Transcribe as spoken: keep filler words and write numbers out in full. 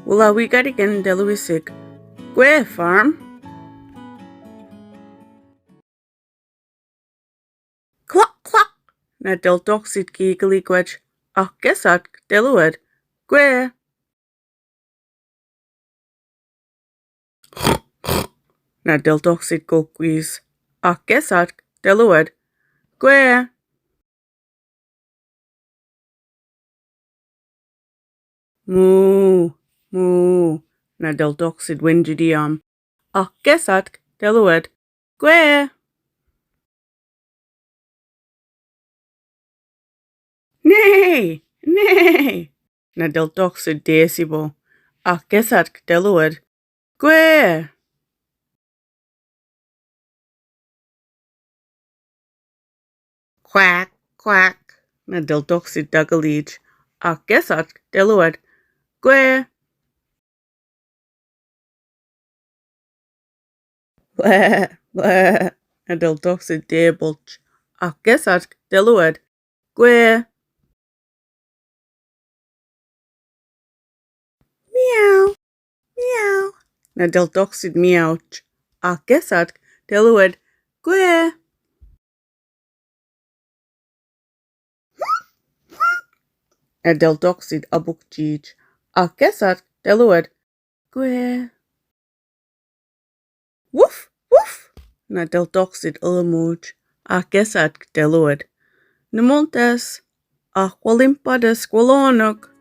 Wulawikatkin teluwisik, "Kwee, Farm." "Klak, klak," na deltoksit kiikilikwatch, "Akkesatk teluwet, kwee." Na deltoksit kukkwis, "Akkesatk teluwet, kwee." "Muu, muu," na deltoksit winjitiam, "Akkesatk teluwet, kwee." "Neei, neei," na deltoksit teesipo, "Akkesatk teluwet, kwee." "Kwak, kwak," na deltoksit takaliich, "Akkesatk teluwet, kwee." "Bwee, bwee," na deltoksit teepolch, "Akkesatk teluwet, kwee." "Miau, miau," na deltoksit miauch, "Akkesatk teluwet, kwee." "Hup, hup," na deltoksit apukchiich, "Akkesatk teluwet, kwee." "Wuf, wuf," na deltoksit ülümuuch, "Akkesatk teluwet." "Nimultas, ajwalimpatas kwaloonok,"